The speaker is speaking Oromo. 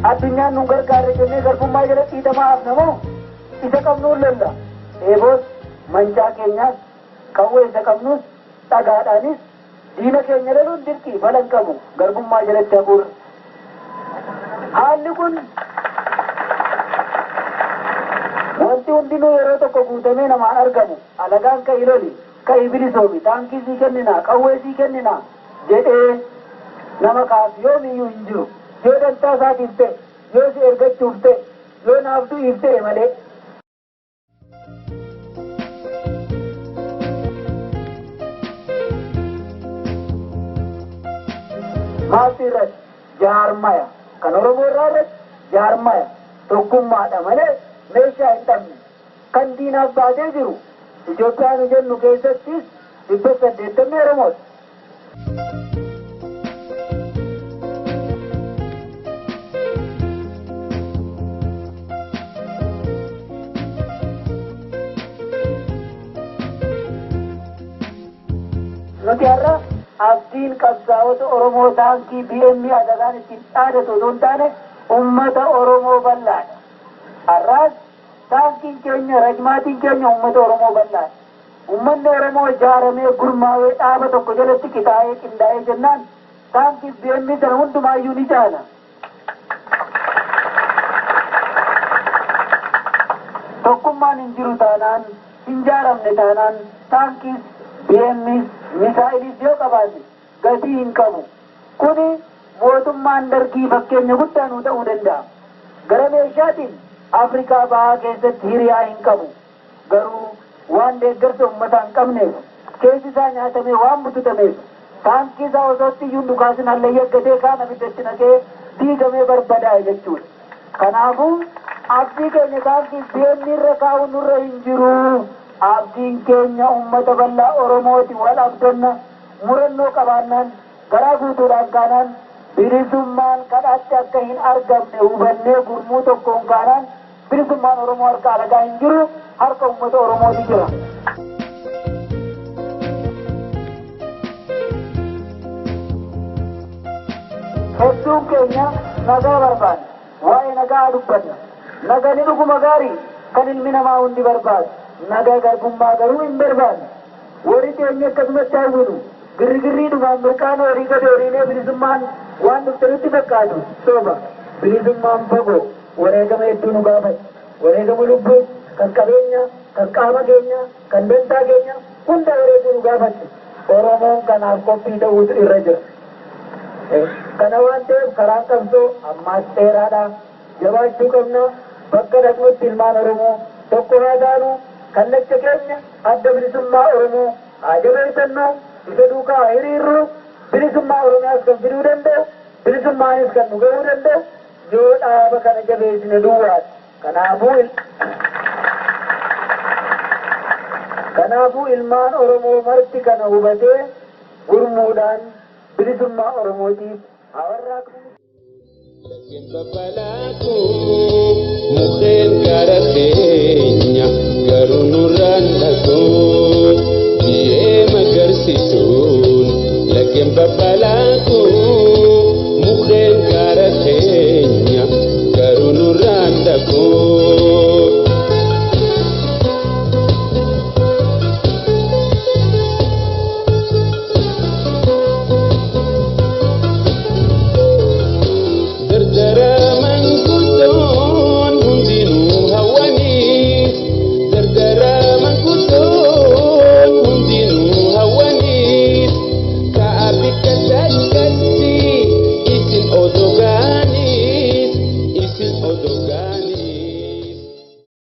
Addunyaan nu gargaarre jennee garbummaa jala dhiitamaa hafnamoo isa qabnuun lolla. Eeboos mancaa keenyaas qawwee isa qabnus dhagaadhaanis diina keenya loluun dirqii falan qabu garbummaa jalatti hafuurra. Haalli kun wanti hundinuu yeroo tokko guutamee namaan argamu alagaan ka'i loli ka'i bilisoomi taankii sii kenninaa qawwee sii kenninaa jedhee nama kaasu yoomiyyuu hin jiru. Yoo dantaa isaatiif ta'e, yoo si ergachuuf ta'e, yoo naaf du'iif ta'e malee. Maaltu irratti jaarmaya kan Oromoo irraa irratti jaarmaya tokkummaadha malee meeshaa hin dhabne kan diinaaf baatee jiru Itoophiyaa nu jennu keessattis 180 Oromooti. Nuti har'a abdiin qabsaa'ota Oromoo taankii BM alagaan ittiin dhaadatu osoo hin taane uummata Oromoo bal'aadha. Har'aas taankiin keenya rajmaatiin keenya uummata Oromoo bal'aadha. Uummanni Oromoo ijaaramee gurmaa'ee dhaaba tokko jalatti qixaa'ee qindaa'ee jennaan taankii BM sana hundumaayyuu ni caala. Tokkummaan hin jiru taanaan hin jaaramne taanaan taankiis BMs misaa'ilis yoo qabaate gatii hin qabu. Kuni mootummaan dargii fakkeenya guddaa nuu ta'uu danda'a. Gara meeshaatiin Afrikaa bahaa keessatti hiriyaa hin qabu. Garuu waan deeggarsa uummataa hin qabneef keessi isaa nyaatamee waan bututameef taankii isaa osootti iyyuu dhukaasin hallayya gatee kaan abiddatti naqee diigamee barbadaa'e jechuudha. Kanaafuu abdii keenya taankii BM irra kaa'uun nurra hin jiru. Abdiin keenya uummata bal'aa Oromooti wal abdanna murannoo qabaannaan garaa guutuudhaan kaanaan bilisummaan kadhaatti akka hin argamne hubannee gurmuu tokkoon kaanaan bilisummaan Oromoo harka alagaa hin jiru harka uummata Oromooti jira. Hedduun keenya nagaa barbaanna. Waa'ee nagaa dubbanna. Nagani dhuguma gaarii kan ilmi namaa hundi barbaadu. Nagaa garbummaa garuu hin barbaanne. Warri keenya akkasumatti hawwinu girrigirrii dhumaan mirqaana horii gadi horiilee bilisummaan waan dhufte nutti fakkaatu soba. Bilisummaan fagoo wareegama hedduu nu gaafate. Wareegama lubbuu kan qabeenya kan qaama keenya kan dantaa keenya hunda wareeguu nu gaafate. Oromoon kanaaf qophii ta'uutu irra jira. Kana waan ta'eef karaan qabsoo ammaas dheeraadha. Jabaachuu qabna. Bakka dhaqnutti ilmaan Oromoo tokko haa taanu. Kallacha keenya adda bilisummaa Oromoo haa jabeessannu isa duukaa haa hiriirru bilisummaa Oromiyaas kan fiduu danda'u bilisummaanis kan nu gahuu danda'u yoo dhaaba kana jabeessine duwwaadha. Kanaafuu ilmaan Oromoo marti kana hubatee gurmuudhaan bilisummaa Oromootiif haa warraaqnu. Laggeen babal'aa koo.